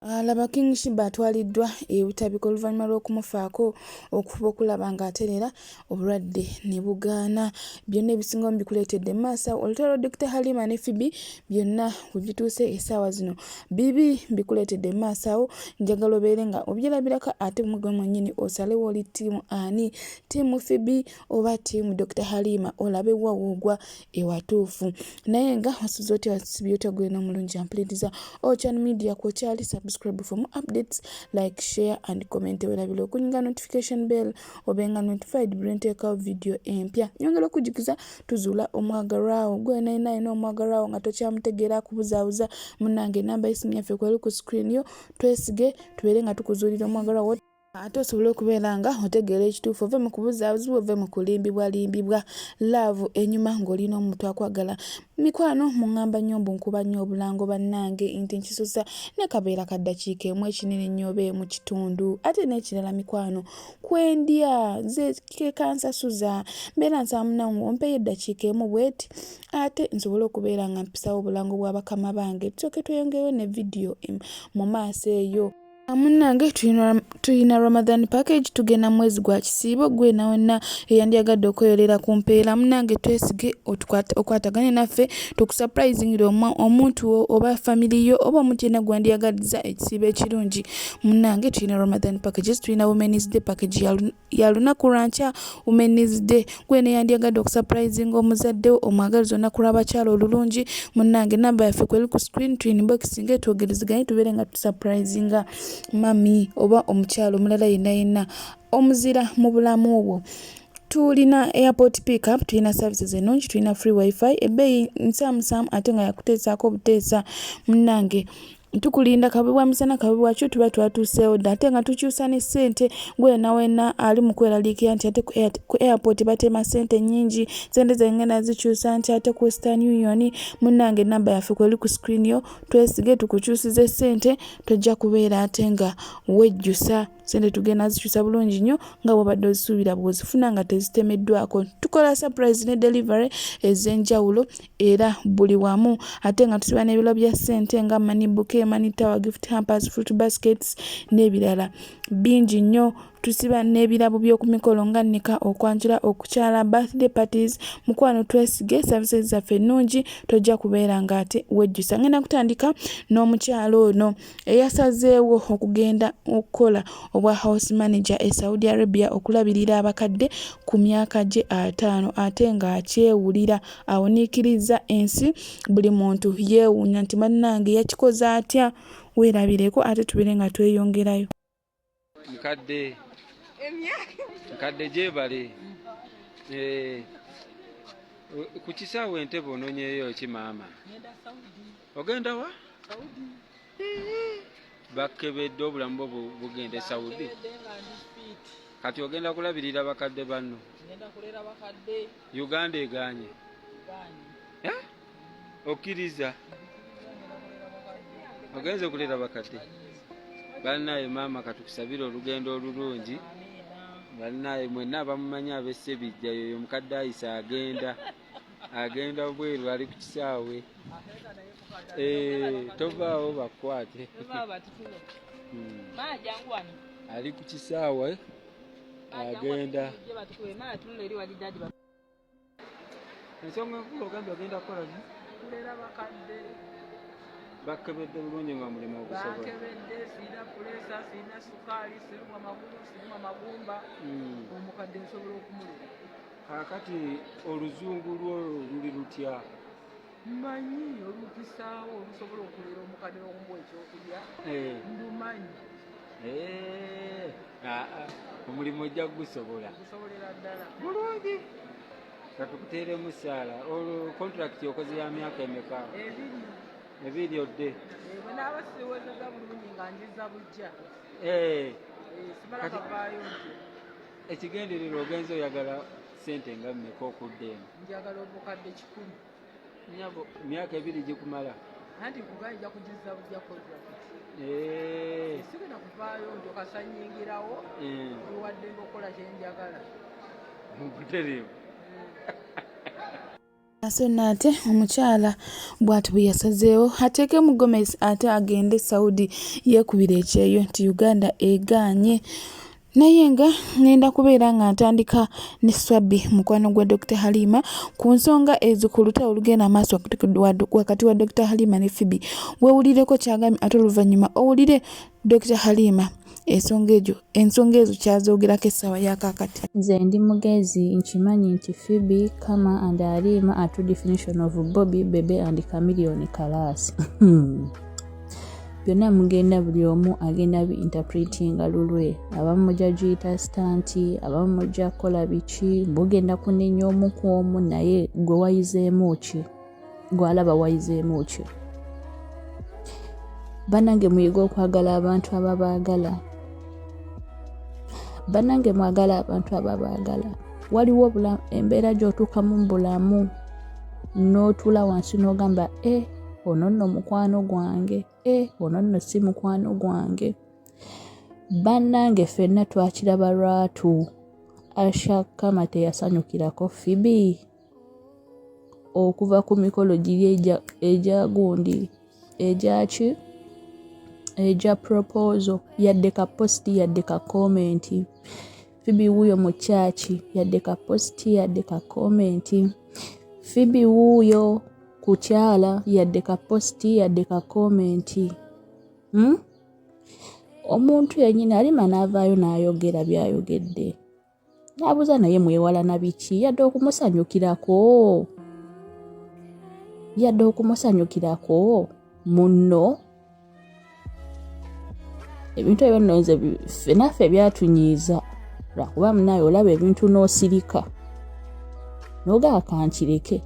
Laba King Sheebah atwaliddwa e Butabika oluvannyuma lw'okumufaako okufuba okulaba ng'atereera obulwadde ne bugaana. Byonna ebisingawo mbikuleetedde mu maaso awo. Olutalo lwa Dokita Halima ne Phoebe byonna we bituuse essaawa zino bibi mbikuleetedde mu maaso awo. Njagala obeere nga obyerabirako ate gwe mwennyini osalewo oli ttiimu ani, ttiimu Phoebe oba ttiimu Dokita Halima olabe wa w'ogwa ewatuufu. Naye nga osuze otya wasibye otya gwe n'omulungi ampuliriza Ochan Media kwokyali subscribe for more updates like share and comment werabira okunyiga notification bell obenga notified buli nteekawo video empya. Nyongera okujjukiza tuzuula omwagalwawo gwe nayina alina omwagalwawo nga tokyamutegeera akubuzaabuza munnange enamba y'essimu yaffe kweri ku screen yo twesige tubeere nga tukuzuulira omwagalwawo ate osobole okubeera nga otegeera ekituufu ove mu kubuzaabuzibwa ove mu kulimbibwalimbibwa laavu enyuma ng'olina omuntu akwagala mikwano muŋŋamba nnyo mbu nkuba nnyo obulango bannange nti nkisusa ne kabeera ka ddakiika emu ekinene nnyo oba emu kitundu ate n'ekirala mikwano kwendya nze kekansasuza mbeera nsaba munange ompeeyo eddakiika emu bweti ate nsobole okubeera nga mpisawo obulango bwa bakama bange tusooke tweyongereyo ne vidiyo mu maaso eyo. Munnange tulina Ramadan package tugenda mwezi gwa kisiibo gwe nawenna eyandyagadde okweyolera ku mpeera munnange twesige okwatagane naffe tukusurprisingire omuntu wo oba family yo oba omuntu yenna gwandyagaddiza ekisiibo ekirungi munnange tulina Ramadan packages tulina Women's Day package ya lunaku lwa nkya Women's Day gwe neyandyagadde okusurprisinga omuzadde wo omwagaliza olunaku lw'abakyala olulungi munnange namba yaffe kweri ku screen tuinboxinge twogerezeganye tubeere nga tusurprisinga mami oba omukyala omulala yenna yenna omuzira mu bulamu bwo tulina airport pickup tulina services ennungi tulina free wifi ebbeeyi nsaamusaamu ate nga yakuteesaako obuteesa munnange tukulinda kabe bwa misana kabe bwakyo tuba twatuuseewo dda ate nga tukyusa ne ssente gwe nawena ali mu kweraliikira nti ate ku airport batema ssente nnyingi ssente zange ngenda zikyusa nti ate ku western union munnange namba yaffe kweri ku screen yo twesige tukukyusize ssente tojja kubeera ate nga wejjusa sente tugenda zikyusa bulungi nnyo nga bwobadde ozisuubira bwozifuna nga tezitemeddwako tukola surprise ne delivery ez'enjawulo era buli wamu ate nga tusiba n'ebirabo bya ssente nga money bouquet money tower gift hampers fruit baskets n'ebirala bingi nnyo tusiba n'ebirabo by'oku mikolo nga nika okwanjula okukyala birthday parties mukwano twesige services zaffe ennungi tojja kubeera nga ate wejjusa ngenda kutandika n'omukyalo ono eyasazeewo okugenda okukola obwa house manager e Saudi Arabia okulabirira abakadde ku myaka gye ataano ate ng'akyewulira awuniikirizza ensi buli muntu yeewuunya nti bannange yakikoze atya weerabireko ate tubeere nga tweyongerayo. Mukadde mukadde gyebale eh, ku kisaawe entebe ononyeeyo ki maama ogenda wa bakebedde obulamu bwo bugenda e Saudi kati ogenda kulabirira bakadde banno Uganda eganye eh? Okkiriza ogenze okulera bakadde bannaye maama katukusabire olugendo olulungi bannaye mwenna abamumanyi ab'essebijja yoyo mukadde ayise agenda agenda bweru ali ku kisaawe eh, tovaawo bakukwate hmm. Ali ku kisaawe agenda Ensonga enkulu ogambye ogenda kukola ki? Kulera bakadde. Bakebedde bulungi nga omulimu ogusobola. Bakebedde, sirina puleesa, sirina sukaali, sirumwa magulu, sirumwa magumba. Omukadde nsobola okumulera. Kaakati oluzungu lwo luli lutya? Mmanyi olupisaawo olusobola okulera omukadde n'okumuwa ekyokulya. Eh. Ndumanyi. Eh, ah, ah, omulimu ojja kugusobola. Gusobolera ddala. Bulungi. Katukuteeremu ssaala. Olwo contract okoze ya myaka emeka? Ebiri. Ebiri odde. Eh, bwe naaba siwezezza bulungi nga njiza bujja. Eh. Simala kavaayo nti. Ekigendererwa ogenze oyagala ssente nga mmeka okudda eno? Njagala obukadde 100. Nyabo, myaka ebiri gikumala? Anti nkugambye nja kugizza bujja contract. Eh. Sigenda kuvaayo nti okasa nnyingirawo, Eh. ndi wa ddembe okukola kye njagala. Mu butereevu. So nno ate omukyala bw'ati bwe yasazeewo ateekemu gomesi ate agende e Saudi yeekubire ekyeyo nti Uganda egaanye. Naye nga ngenda kubeera nga ntandika ne Swabbi mukwano gwa Dokita Halima ku nsonga ezo ku lutalo olugenda maaso wakati wa Dokita Halima ne Phoebe. Weewulireko ky'agambye ate oluvannyuma owulire Dokita Halima ensonga egyo ensonga ezo kyazoogerako essaawa ya kaakati. Nze ndi mugezi nkimanyi nti Phoebe, Kama and Halima are two definition of Bobi, Bebe and Chameleone kalaasi. Byonna mugenda buli omu agenda bi interpretinga lulwe. Abamu mujja giyita stanti, abamu mujja kukola biki, mugenda kunenya omu ku omu naye gwe wayizeemu ki? Gwalaba wayizeemu ki? Banange muyige okwagala abantu ababaagala. Banange mwagala abantu ababaagala. Waliwo embeera gy'otuukamu mu bulamu n'otuula wansi n'ogamba e eh, ono nno mukwano gwange, e eh, ono nno si mukwano gwange. Bannange ffenna twakiraba lwatu Asha Kama teyasanyukirako Phoebe okuva ku mikolo giri egya gundi egyaki egya proposal yadde ka post yadde ka comment Phoebe wuuyo mu kyaki yadde ka post yadde ka comment Phoebe wuuyo kukyala yadde ka post yadde ka comment hmm? Omuntu yenyini alima n'avaayo n'ayogera byayogedde Nabuuza naye mwewalana biki yadde okumusanyukirako yadde okumusanyukirako munno ebintu ebyo nno nze ffe naffe byatunyiiza lwakuba munaye olaba ebintu n'osirika nogaa kankireke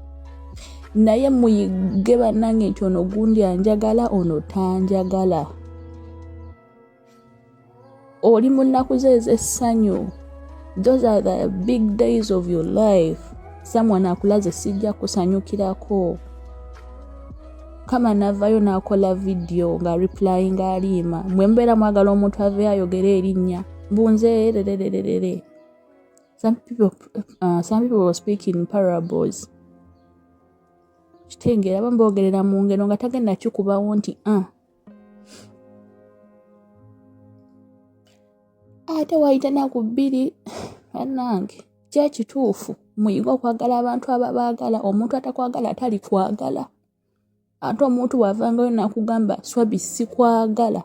naye muyige bannange nti ono gundi anjagala ono tanjagala oli mu nnaku ze ez'essanyu those are the big days of your life someone akulaze sijja kusanyukirako kama navayo nakola vidiyo nga replying aliima mwe mubeera mwagala omuntu aveyo ayogere erinnya mbunze rerererere some people, some people speak in parables kitengeera abamu boogerera mu ngero nga tagenda kikubawo nti ah ate wayita naku bbiri banange kyekituufu muyige okwagala abantu ababaagala omuntu atakwagala atali kwagala ate omuntu bwavangayo nakugamba swabi sikwagala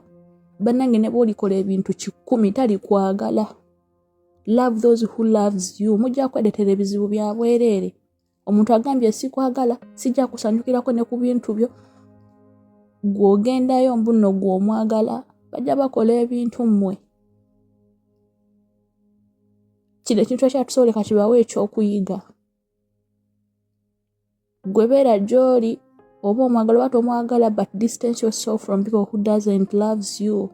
banange ne bwolikola ebintu kikumi tali kwagala love those who loves you mujja kwedetera ebizibu bya bwereere omuntu agambye sikwagala sijja kusanyukirako ne ku bintu byo gw'ogendayo mbunno gw'omwagala bajja bakola ebintu mmwe kino ekintu ekyatusoboleka kibawe ekyokuyiga gwe beera gy'oli oba omwagala oba tomwagala but distance yourself from people who doesn't loves you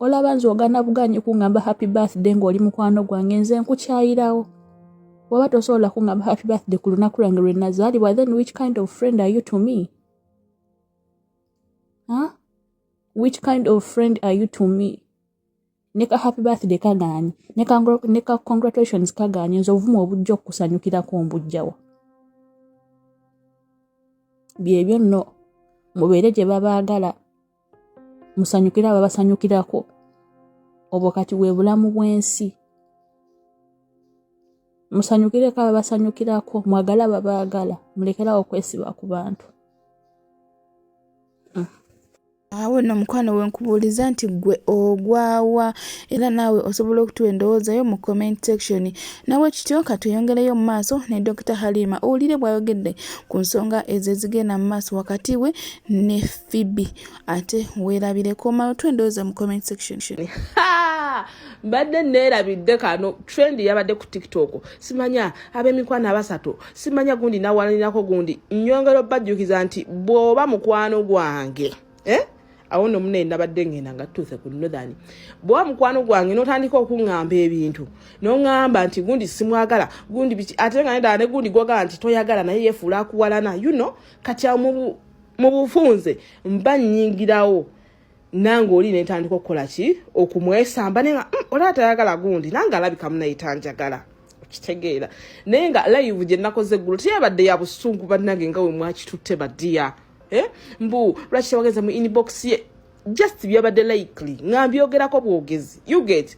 olaba nze ogana buganyi kungamba happy birthday ng'oli mukwano gwange nze nkukyayirawo waba tosobola kungamba happy birthday ku lunaku lwange lwe nazaalibwa then which kind of friend are you to me huh? which kind of friend are you to me ne ka happy birthday kagaanye ne ka congratulations kagaanye nze obuvumu obujja okukusanyukirako mbujjawa byebyo nno mubeere gye babaagala musanyukire ababasanyukirako obwo kati bwe bulamu bw'ensi musanyukireko ababasanyukirako mwagale ababaagala mulekerawo okwesiba ku bantu mm. Awo nno mukwano wenkubuuliza nti ggwe ogwawa era naawe osobola okutuwa endowooza yo mu comment section. Nawe kityo katweyongereyo mu maaso ne Dokita Halima owulire bw'ayogedde ku nsonga ezo ezigenda mu maaso wakati we ne Phoebe ate weerabireko omala otuwa endowooza mu comment section. Mbadde neerabidde kano trend yabadde ku TikTok simanya ab'emikwano abasatu simanya gundi nawalinako gundi nyongera obajjukiza nti bw'oba mukwano gwange eh? awo no mune nabadde ngenda nga tutuuse ku northern bw'oba mukwano gwange n'otandika okuŋŋamba ebintu n'oŋŋamba nti gundi simwagala gundi biki ate nga nedala ne gundi gwagala nti toyagala naye yefuula akuwalana you know kati awo mu bufunze mba nnyingirawo nange oli nentandika okukola ki okumwesamba naye nga mm, olaba tayagala gundi nange alabika munaye tanjagala. Kitegeera, naye nga live gye nakoze eggulo teyabadde ya busungu, bannange, nga we mwakitutte badiya, eh? Mbu lwaki tewagenza mu inbox ye? Just byabadde likely nga mbyogerako bwogezi, you get?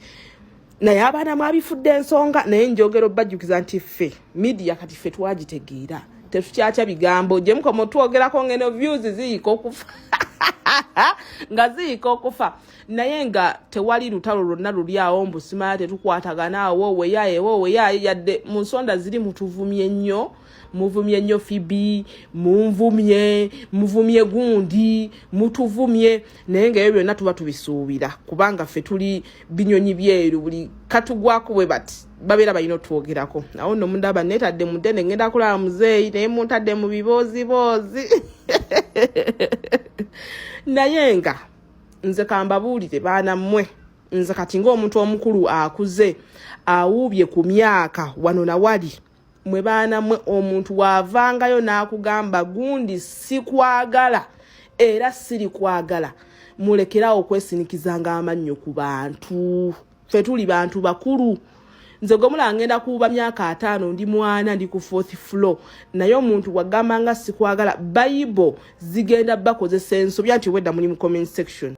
Naye abaana mwabifudde ensonga. Naye njogera obajjukiza nti ffe media kati ffe twagitegeera, tetukyatya bigambo. Gye mukoma otwogerako ngeno views ziyika okufa, nga ziyika okufa, naye nga tewali lutalo lwonna luli awo mbu simanya tetukwatagana awo weyaye wo weyaye. Yadde mu nsonda ziri mutuvumye nnyo, muvumye nnyo Fibi, munvumye, muvumye gundi, mutuvumye, naye nga ebyo byonna tuba tubisuubira, kubanga ffe tuli binyonyi byeru, buli katugwako bwe bati babeera balina otwogerako. Awo nno mundaba neetadde mudene, ngenda kulaba muzeeyi, naye muntadde mu bibooziboozi. Naye nga nze kambabuulire, baana mmwe, nze kati ng'omuntu omukulu akuze awuubye ku myaka wano nawali, mwe baana mmwe, omuntu waavangayo n'akugamba gundi sikwagala era siri kwagala, mulekerawo okwesinikizanga amannyo ku bantu. Ffe tuli bantu bakulu. Nze gwe mulaba ngenda kuuba myaka 50, ndi mwana, ndi ku fourth floor, naye omuntu wagamba nga sikwagala, bayibo zigenda bakozesa ensobi nti obwedda muli mu comment section.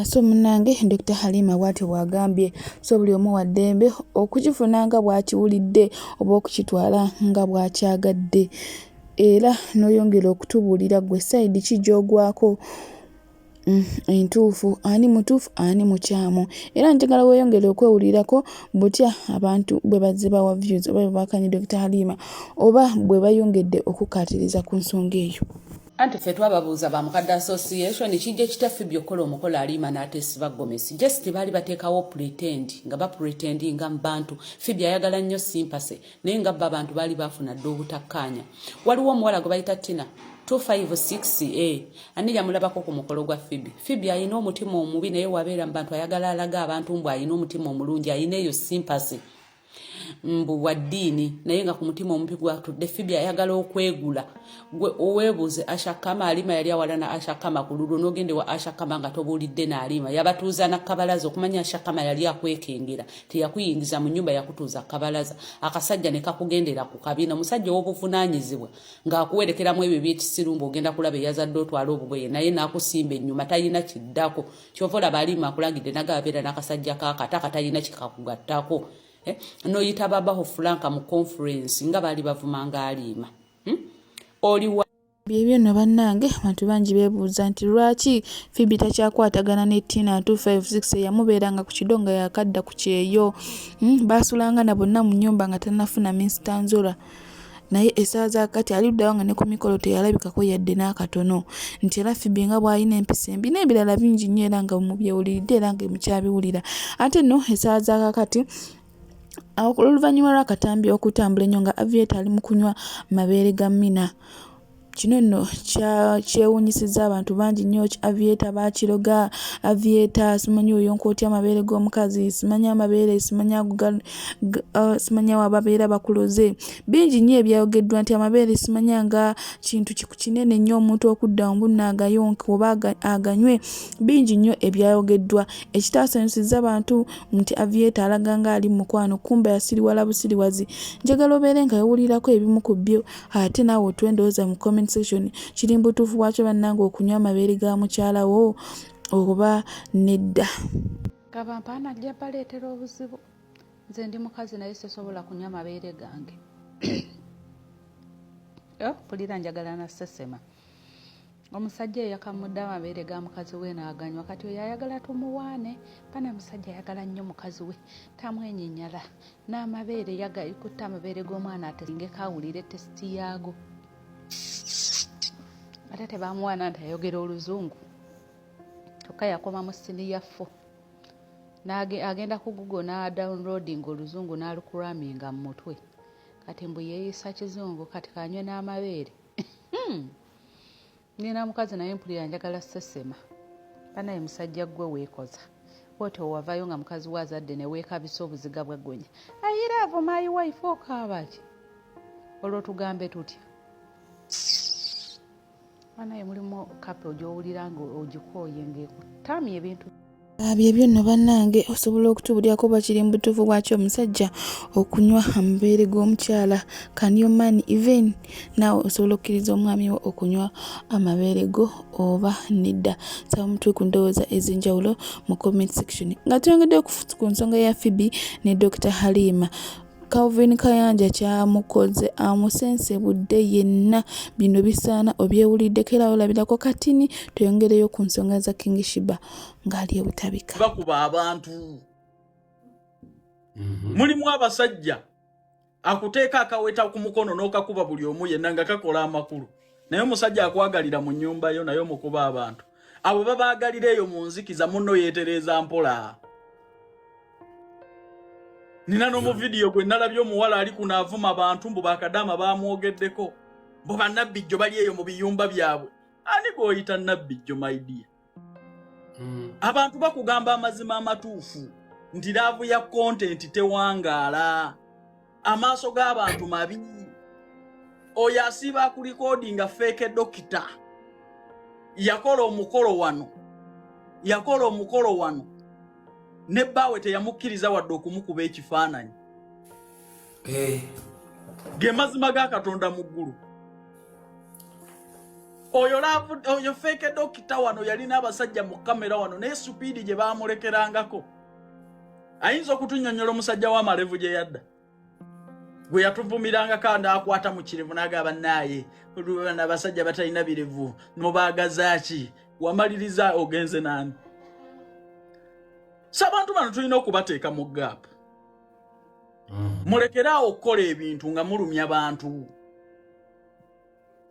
So munnange, Dr Halima bw'atyo bw'agambye. So buli omu wa ddembe okukifuna nga bw'akiwulidde oba okukitwala nga bw'akyagadde, era n'oyongera okutubuulira gwe side ki gy'ogwako entuufu, ani mutuufu, ani mukyamu. Era njagala weeyongere okwewulirako butya abantu bwe bazze bawa views oba bwe bakanye Dr Halima oba bwe bayongedde okukkaatiriza ku nsonga eyo. Anti ffe twababuuza ba Mukadde Association, kijja kitya Fibi okukola omukolo Aliima n'ateesiba gomesi? Just baali bateekawo pretend, nga bapretendinga mu bantu. Fibi ayagala nnyo sympathy, naye nga bo abantu baali baafuna dda obutakkaanya. Waliwo omuwala gwe bayita Tina 256 a, ani yamulabako ku mukolo gwa Fibi? Fibi alina omutima omubi, naye wabeera mu bantu ayagala alaga abantu mbu alina omutima omulungi, alina eyo sympathy, mbu wa ddiini, naye nga ku mutima omubi gwatudde. Fibi ayagala okwegula. Gwe oweebuuze, Ashakama Alima yali awalana Ashakama ku lulwo, n'ogende wa Ashakama nga tobuulidde n'Alima, yabatuuza nakabalaza. Okumanya Ashakama yali akwekengera, teyakuyingiza mu nyumba, yakutuuza kabalaza, akasajja ne kakugendera ku kabina. Omusajja ow'obuvunaanyizibwa ng'akuwerekeramu ebyo ebyekisiru, mbu ogenda kulaba eyazadde otwala obugoye, naye n'akusimba ennyuma, talina kiddako. Kyova olaba Alima akulangidde nagabeera n'akasajja kaakata katalina kikakugattako. Eh, noyita babaho Franka mu conference nga baali bavumanga Aliima, Oli wa Byebyo nno bannange, abantu bangi beebuuza nti lwaki Phoebe takyakwatagana ne Tina 256 eyamubeeranga ku kido nga yakadda ku kyeyo. Baasulanga na bonna mu nnyumba nga tannafuna Mister Nzora, naye essaawa za kati aliddawo nga ne ku mikolo teyalabikako yadde n'akatono, nti era Phoebe nga bw'alina empisa embi n'ebirala bingi nnyo, era nga mubyewuliridde era nga mukyabiwulira. Ate nno essaawa za kakati, oluvannyuma lw'akatambi okutambula ennyo nga Aviator ali mu kunywa mabeere ga Mina, kino nno kyewuunyisizza abantu bangi nnyo. Aviator baakiroga, Aviator simanyi oyonka otya amabeere g'omukazi, simanyi amabeere, simanyi ago, simanya wababeera bakuloze. Bingi nnyo ebyayogeddwa nti amabeere simanya nga kintu kinene nnyo omuntu okudda mbu naagayonka oba aganywe. Bingi nnyo ebyayogeddwa. Ekitaasanyusizza bantu nti Aviator alaga nga ali mu mukwano, kumbe yasiriwala busiriwazi. Njagala obeere nga wewulirako ebimu ku byo, ate naawe otuwe endowooza mu comment section. Kiri mbutuufu bwakyo bannange okunywa amabeere ga mukyala wo oba nedda? Kabampaana ajja baleetera obuzibu. Nze ndi mukazi, naye sisobola kunywa mabeere gange. Oh, mpulira njagala na sesema. Omusajja eyakamudde amabeere ga mukazi we n'aganywa, kati oyo ayagala tumuwaane. Bana, musajja ayagala nnyo mukazi we, tamwenyinyala n'amabeere, yagakutta amabeere g'omwana atengeko awulire taste yaago. Ate tebamuwaana nti ayogera oluzungu, kyokka yakoma mu senior four, agenda ku Google n'adownloading oluzungu n'alucramminga mu mutwe. Kati mbu yeeyisa kizungu, kati kanywe n'amabeere. Nina mukazi, naye mpulira njagala sesema. Banaye, musajja ggwe weekoza bwoti, owavayo nga mukazi we azadde ne weekabisa obuziga bwa ggwenya. I love my wife, okaaba ki? Olwo tugambe tutya? Banaye, mulimu couple gy'owulira nga ogikooye ng'ekutamya ebintu. Byebyo nno bannange, osobola okutubulyako oba kiri mu butuufu bwaki omusajja okunywa amabeere g'omukyala. Can your man even naawe osobola okukkiriza omwami wo okunywa amabeere go oba nedda? Saba mutwe ku ndowooza ez'enjawulo mu comment section. Nga tuyongedde ku nsonga ya Phoebe ne Dr. Halima, Calvin Kayanja kyamukoze amusensebudde yenna. Bino bisaana obyewuliddeko era olabirako katini. Tweyongereyo ku nsonga za King Shiba ng'ali ebutabika. Bakuba abantu. Mulimu abasajja akuteeka akaweta ku mukono n'okakuba buli omu yenna nga kakola amakulu, naye omusajja akwagalira mu nnyumba yo naye omukuba abantu. Abo babaagalira eyo mu nzikiza, munno yeetereeza mpola. Nina n'omu vidiyo gwe nalabye omuwala ali kuno avuma bantu mbu bakadaama bamwogeddeko, mbu bannabbijjo bali eyo mu biyumba byabwe. Ani gw'oyita nabbijjo, my dear? Abantu bakugamba amazima amatuufu nti love ya content tewangaala, amaaso g'abantu mabi. Oyo asiiba akurecordinga fake dokita yakola omukolo wano, yakola omukolo wano ne bbaawe teyamukkiriza wadde okumukuba ekifaananyi. Ge mazima ga Katonda mu ggulu. Oyo love, oyo fake dokita wano yalina abasajja mu kamera wano, naye speed gye bamulekerangako. Ayinza okutunyonyola omusajja w'amalevu gye yadda gwe yatuvumirangako n'akwata mu kirevu n'agamba naaye abasajja batalina birevu mubaagazaaki? Wamaliriza ogenze nani? So abantu bano tulina okubateeka mu gap. Mulekeraawo okukola ebintu nga mulumya bantu.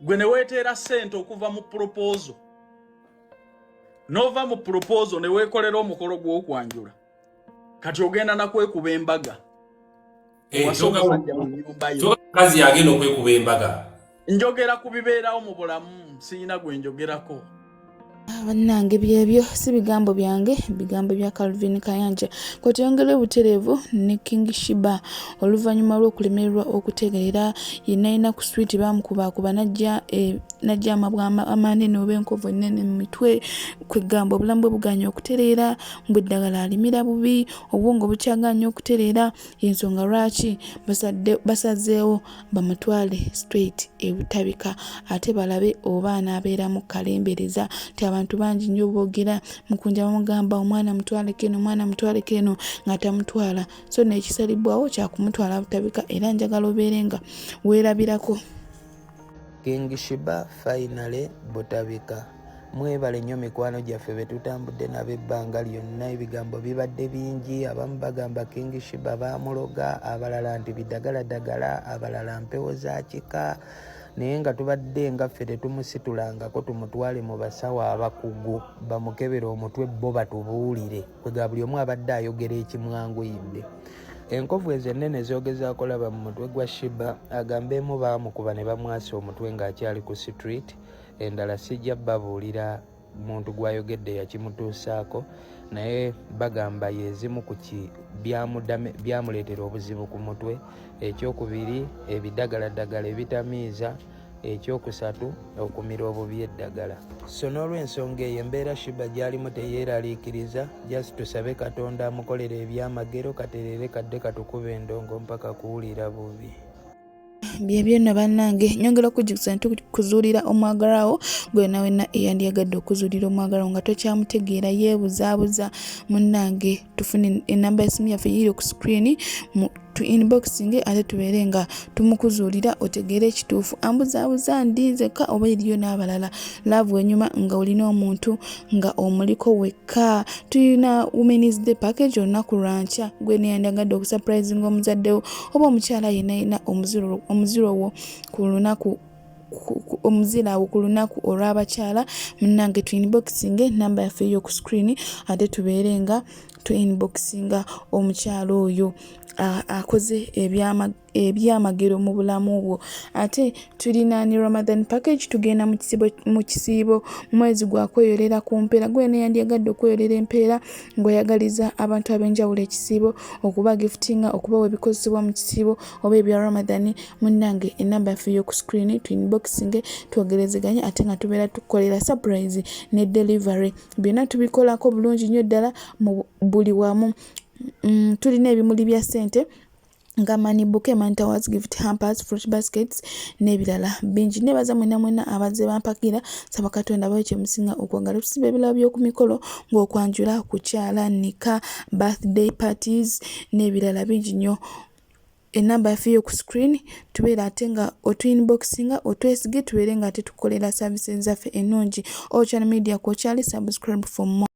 Gwe ne weeteera ssente okuva mu proposal, n'ova mu proposal ne weekolera omukolo gw'okwanjula, kati ogenda nakwekuba embaga. Eh, owasa omusajja mu nnyumba yo. Mukazi yagenda okwekuba embaga. Njogera ku bibeerawo mu bulamu, siyina gwe njogerako. Bannange, byebyo si bigambo byange, bigambo bya Calvin Kayanja. Kwetuyongera obutereevu ne King Shiba oluvannyuma lw'okulemererwa okutegerera yenna yina ku street, baamukubaakuba najja najja amabwa amanene oba enkovu ennene mu mitwe. Kwegamba obulamu bwe buganye okutereera, mbwe eddagala alimira bubi, obwongo bukyaganye okutereera. Yensonga lwaki basazeewo bamutwale straight ebutabika ate balabe oba anaabeeramu kalembereza, nti abantu bangi nnyo boogera mukunja bamugamba omwana mutwaleko eno, omwana mutwaleko eno, nga tamutwala. So nekisalibwawo kyakumutwala butabika, era njagala obeere nga weerabirako. King Shiba finally Butabika. Mwebale nnyo mikwano gyaffe be tutambudde nabo ebbanga lyonna. Ebigambo bibadde bingi, abamu bagamba King Shiba baamuloga, abalala nti bidagaladagala, abalala mpewo za kika, naye nga tubadde nga ffe tetumusitulangako tumutwale mu basawo abakugu bamukebere omutwe bo batubuulire. Kwega buli omu abadde ayogera ekimwanguyidde. Enkovu ezo ennene zoogezaako laba mu mutwe gwa Shiba, agambeemu baamukuba ne bamwasa omutwe ng'akyali ku street. Endala sijja babuulira muntu gwayogedde yakimutuusaako, naye bagamba yezimu ku byamuleetera obuzibu ku mutwe. Ekyokubiri, ebidagaladagala ebitamiiza. Ekyokusatu, okumira obubi eddagala. So n'olw'ensonga eyo, embeera Shiba gy'alimu teyeeraliikiriza. Just tusabe Katonda amukolera ebyamagero katerere kadde katukuba endongo mpaka kuwulira bubi. Byebyo nno bannange, nyongera okujjukiza nti tukuzuulira omwagalwawo gwe wena wenna eyandiyagadde okuzuulira omwagalwawo nga tokyamutegeera, yeebuzaabuza. Munnange, tufune enamba y'essimu yaffe yiri ku screen, tu inboxing ate tubeere nga tumukuzuulira otegeere ekituufu. Ambuzaabuza ndi nzekka oba eriyo n'abalala? Love enyuma nga olina omuntu nga omuliko wekka. Tulina Women's Day package olunaku lwankya. Gwe neyandiyagadde okusurprisinga omuzaddewo oba omukyala yenna yenna omuziro wo ku lunaku omuzira awo ku lunaku olw'abakyala, munnange tu inboxing namba yaffe eyo ku screen ate tubeere nga tu inboxinga omukyala oyo akoze ebyamagero mu bulamu bwo. Ate tulina ne Ramadan package, tugenda mu kisiibo, mwezi gwa kweyolera ku mpeera. Gwe neyandyagadde okweyolera empeera ng'oyagaliza abantu ab'enjawulo ekisiibo, okuba giftinga, okubawa ebikozesebwa mu kisiibo oba ebya Ramadan, munnange enamba yaffe y'oku screen, tu inboxing, twogerezeganye, ate nga tubeera tukukolera surprise ne delivery. Byonna tubikolako bulungi nnyo ddala mu buli wamu. Tulina ebimuli bya ssente nga money bouquet, money towers, gift hampers, fruit baskets n'ebirala bingi. Nebaza mwenna mwenna abazze bampagira. Saba Katonda bawe kyemusinga okwagala. Tusiba ebirabo by'oku mikolo ng'okwanjula, kukyala, nika, birthday parties n'ebirala bingi nnyo. Enamba yaffe y'oku screen, tubeera ate nga otuinboxinga, otwesige, tubeere nga ate tukukolera services zaffe ennungi. All Channel Media kwokyali, subscribe for more.